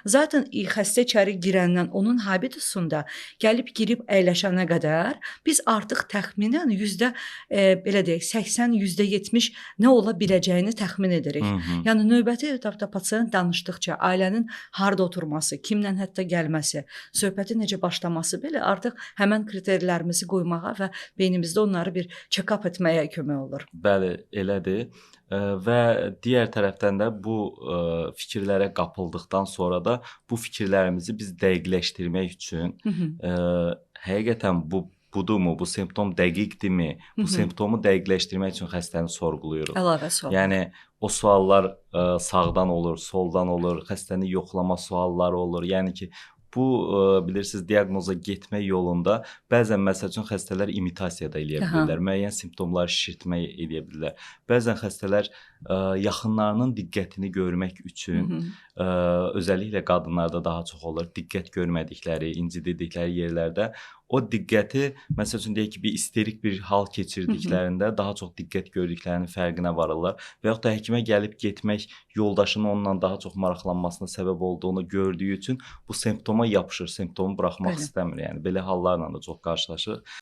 Zaten xəstə içəri girəndən onun habitusunda gəlib girib əyləşənə qədər biz artıq təxminən yüzdə belə deyək 80, %70 nə ola biləcəyini təxmin edirik. Yəni növbəti etapda pasient danışdıqca ailənin harda oturması, kimlə hətta gəlməsi, söhbətin necə başlaması belə artıq həmin kriterilərimizi qoymağa və beynimizdə onları bir check-up etməyə kömək olur. Bəli, elədir. Və digər tərəfdən də bu fikirlərə qapıldıqdan sonra da bu fikirlərimizi biz dəqiqləşdirmək üçün həqiqətən bu budurmu, bu simptom dəqiqdirmi? Bu simptomu dəqiqləşdirmək üçün xəstəni sorğuluyuruq. Əlavə sual. Yəni o suallar sağdan olur, soldan olur, xəstəni yoxlama sualları olur. Yəni ki, bu bilirsiniz, diaqnoza getmək yolunda bəzən məsəl üçün xəstələr imitasiya da eləyə bilirlər, müəyyən simptomları şişirtmək eləyə bilirlər. Bəzən xəstələr yaxınlarının diqqətini görmək üçün, özəlliklə qadınlarda daha çox olur, diqqət görmədikləri, incidildikləri yerlərdə o diqqəti, məsəl üçün deyək ki, bir isterik bir hal keçirdiklərində daha çox diqqət gördüklərinin fərqinə varırlar və yaxud da həkimə gəlib getmək yoldaşının onunla daha çox maraqlanmasına səbəb olduğunu gördüyü üçün bu simptoma yapışır, simptomu buraxmaq istəmir. Yəni belə hallarla da çox qarşılaşırıq.